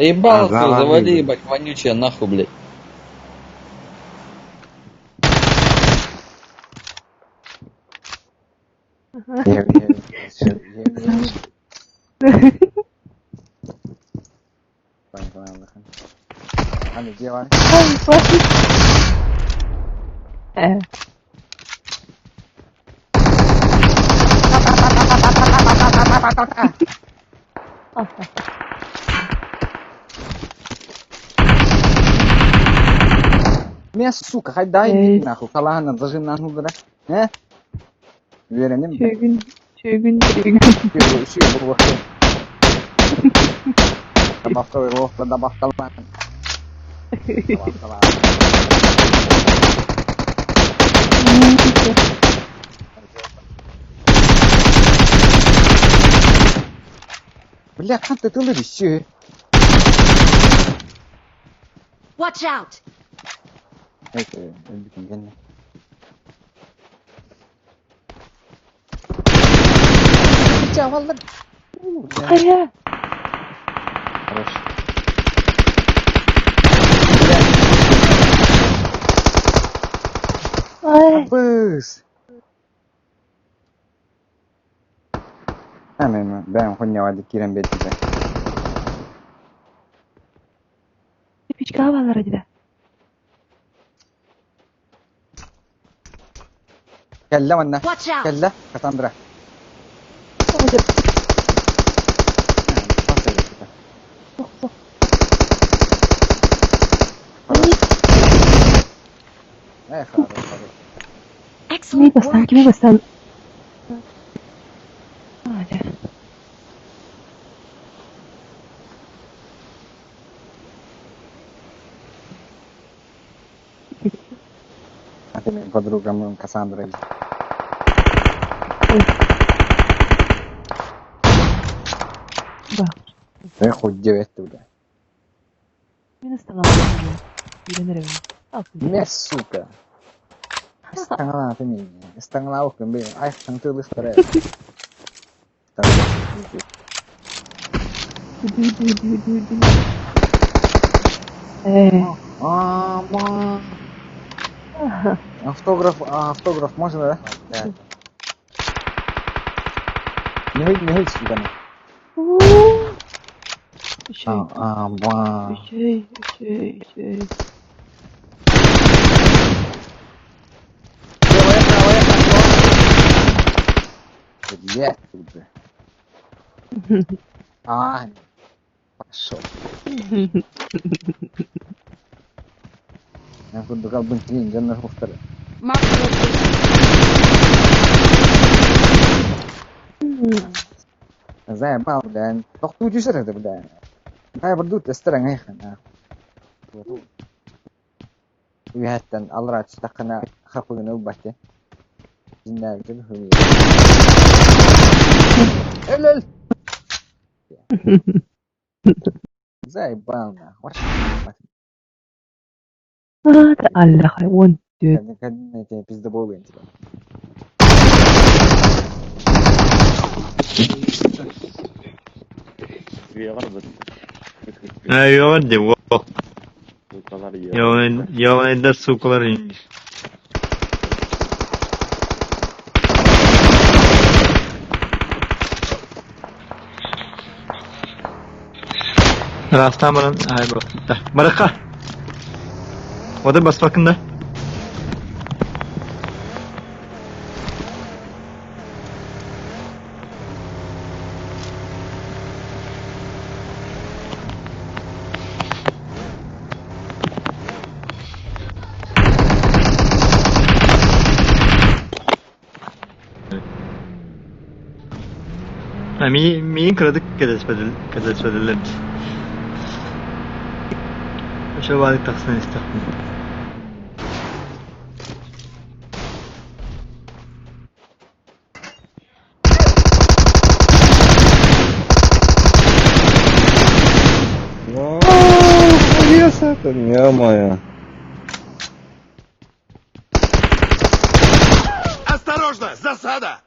Да ебало А, ты, завали, завали. ебать, вонючая, нахуй, блядь. Э. Меня, сука, хоть дай Эй. нахуй, халаана, зажим нахуй, да? Э? Үөрэним. Чүгүн, чүгүн, чүгүн. Үчүгэй буолуохтун. Добавка лохта, добавкалаан. Добавкалаан. Бля, ханта тылы үчүгэй. Watch out! Это, өлбүтүн кэннэ. Чаваллар. Хайа. Хорош. Ай. Быс. Амен, бэм хоньява кирен бетте. Пичка баллара дии. Кэллэ манна. Watch out! Кэллэ, Кассандра. Э, хорош, хорош. Кими Excellent бастан, work! кими бастан. Аа, дьэ. А ты моя подруга, мы Кассандра. Ба. Э, хоть девять туда. Мин ыстаҥалаан киирэн эрэбин. Мэ, сука. Ыстаҥалаа ты меня. Ыстаҥалаа уккун би. Ай, тылыстара. Э. Ама. Автограф, автограф можно, да? Да. Не выйди, не выйди сюда. Үчүгэй, А, ба. үчүгэй, үчүгэй, үчүгэй. Левая, правая, пошла. Блядь, тут же. А, пошел. Я тут дугал бынтин, дьоннор хуфтары. Mark the location. Заебал, бля. Тохтуу жүсэр это, бля. Дай бурдут эстерен эйхэн. Үһәттен алра тахына хапыгын ылбаты. Зиннәр жыл хыйы. Эл эл. Заебал, нахуй. Аа, Аллах, one, two. Кәдімгі пиздоболын типа. Ha yo'q deb. Yalan сука лар инде. Rastан баран ай бу. Барака. Ода бас бакында. Ми миин кырадык кэдэспэдил кэдэспэдиллэр. Ошо баалык тахсан истэхпин. Ё-моё. Осторожно, засада!